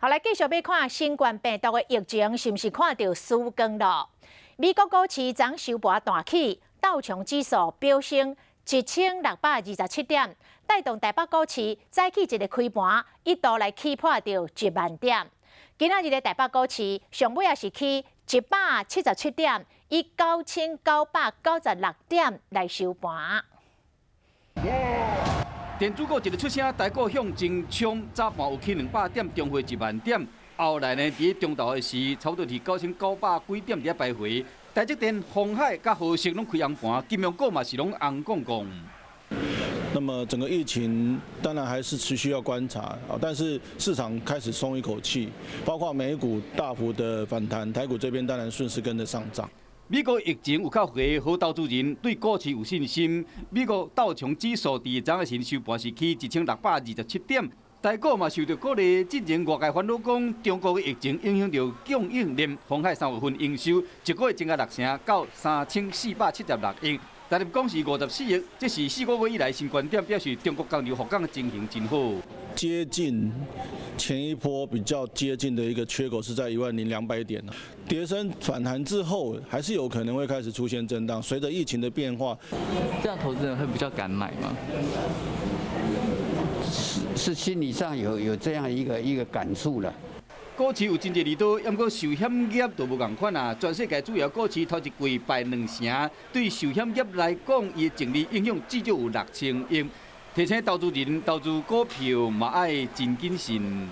好，來繼續欲看新冠病毒的疫情，是毋是看著曙光囉？美國股市昨收盤彈起，道瓊指數飆升1627點，帶動台北股市早起一个開盤，一度來起破著1萬點。今仔日的台北股市上尾也是起177點，以9996點來收盤。電子股一个出聲，台股向前衝，早盤有起200點，重回1萬點。後來呢，佇中晝的時，差不多佇9900幾點佇遐徘徊。台積電、鴻海佮和碩攏開紅盤，金融股嘛是攏紅摃摃。那麼整個疫情當然還是持續要觀察啊，但是市場開始鬆一口氣，包括美股大幅的反彈，台股這邊當然順勢跟着上漲。美國疫情有較緩，好投資人對股市有信心。美國道瓊指數佇昨昏時收盤是起1627點，台股嘛受著鼓勵。之前外界煩惱講中國的疫情影響著供應鏈，鴻海3月份營收一個月增加六成，到3476億，台幣講是54億，這是4個月以來新高點，表示中國工廠復工的情形真好。接近前一波比較接近的一個缺口是在10,200點，跌深反彈之後，還是有可能會開始出現震盪。隨着疫情的變化，這樣投資人會比較敢買嗎？是心理上有這樣一個感觸了。股市有真濟利多，毋過壽險業就無仝款啊。全世界主要股市頭一季敗兩成，對壽險業來講，伊的淨利影響至少有6000億。提醒投資人投資股票嘛愛真謹慎。